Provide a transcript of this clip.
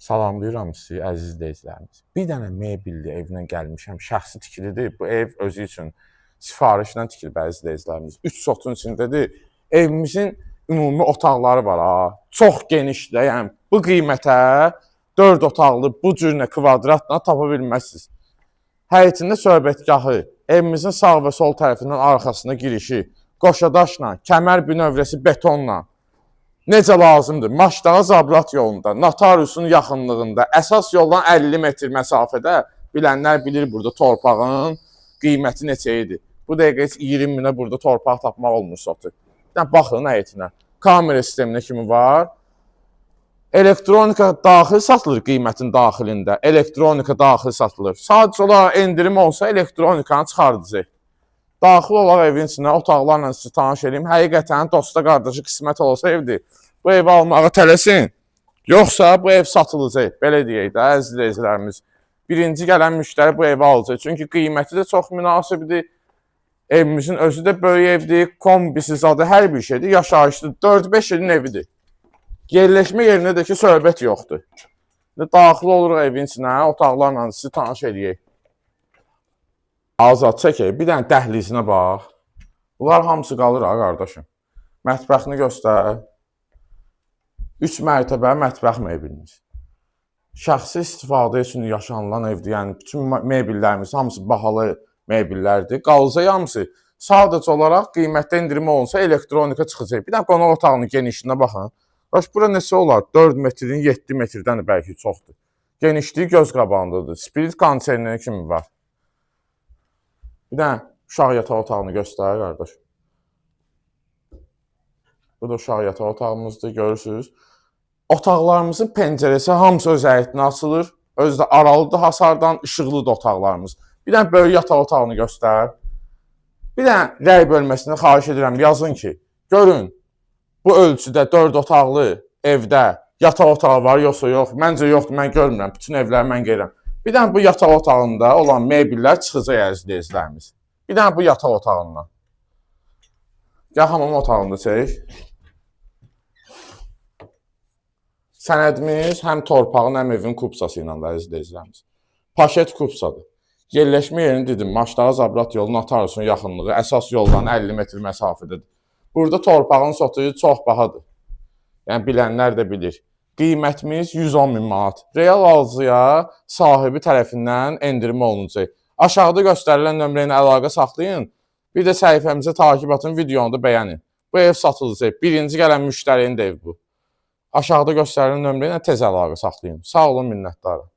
Salamlayıram sizi, əziz izləyicilərimiz. Bir dənə mebelli evlə gəlmişəm. Şəxsi tikilidir. Bu ev özü üçün sifarişlə tikilib, əziz izləyicilərimiz. 3 sotun içindədir. Evimizin ümumi otaqları var ha. Çox genişdir. Yəni bu qiymətə 4 otaqlı bu cür nə kvadratla tapa bilməzsiniz. Həyətində söhbətgahı, evimizin sağ və sol tərəfindən arxasına girişi, qoşadaşla, kəmər bünövrəsi betonla, necə lazımdır? Maşdağa Zabrat yolunda, notariusun yaxınlığında, əsas yoldan 50 metr məsafədə, bilənlər bilir burada torpağın qiyməti neçə idi. Bu dəqiqə heç 20 minə burada torpaq tapmaq olmur sotu. Bir baxın həyətinə. Kamera sisteminə kimi var. Elektronika daxil satılır qiymətin daxilində. Elektronika daxil satılır. Sadəcə olaraq endirim olsa elektronikanı çıxardacaq. Daxil olaraq evin içinə, otaqlarla sizi tanış edeyim. Həqiqətən dosta qardaşı qismət olsa evdir. Bu evi almağa tələsin. Yoxsa bu ev satılacaq. Belə deyək də, əziz izləyicilərimiz. Birinci gələn müştəri bu evi alacaq. Çünki qiyməti də çox münasibdir. Evimizin özü də böyük evdir. Kombisi zadı hər bir şeydir. Yaşayışlı 4-5 ilin evidir. Yerləşmə yerində də ki söhbət yoxdur. İndi daxil oluruq evin içinə, otaqlarla sizi tanış eləyək. Azad çəkək. Bir dənə dəhlizinə bax. Bunlar hamısı qalır ha qardaşım. Mətbəxini göstər. 3 mərtəbə mətbəx mebelimiz. Şəxsi istifadə üçün yaşanılan evdir. Yəni bütün mebellərimiz hamısı bahalı mebellərdir. Qalacaq hamısı. Sadəcə olaraq qiymətdə endirim olunsa elektronika çıxacaq. Bir dənə qonaq otağının genişliyinə baxın. Bax bura neçə olar? 4 metrin 7 metrdən də bəlkə çoxdur. Genişliyi göz qabağındadır. Spirit kondisionneri kimi var. Bir dənə uşaq yataq otağını göstər qardaş. Bu da uşaq yataq otağımızdır, görürsünüz. Otaqlarımızın pəncərəsi hamısı öz həyətinə açılır. Özü də aralıdır hasardan, işıqlıdır otaqlarımız. Bir dənə böyük yataq otağını göstər. Bir dənə rəy bölməsini xahiş edirəm, yazın ki, görün bu ölçüdə 4 otaqlı evdə yataq otağı var yoxsa yox? Məncə yoxdur, mən görmürəm. Bütün evləri mən gedirəm. Bir dənə bu yataq otağında olan mebellər çıxacaq, əziz izləyicilərimiz. Bir dənə bu yataq otağından. Gəl hamam otağında çək. Sənədimiz həm torpağın, həm evin kupsası ilə də, əziz izləyicilərimiz. Paşet kupsadır. Yerləşmə yerini dedim, Maşdağa Zabrat yolu, notariusun yaxınlığı, əsas yoldan 50 metr məsafədədir. Burada torpağın sotuyu çox bahadır. Yəni bilənlər də bilir. Qiymətimiz 110 min manat. Real alıcıya sahibi tərəfindən endirim olunacaq. Aşağıda göstərilən nömrə ilə əlaqə saxlayın. Bir də səhifəmizə takip atın, videonu da bəyənin. Bu ev satılacaq. Birinci gələn müştərinin də evi bu. Aşağıda göstərilən nömrə ilə tez əlaqə saxlayın. Sağ olun, minnətdarım.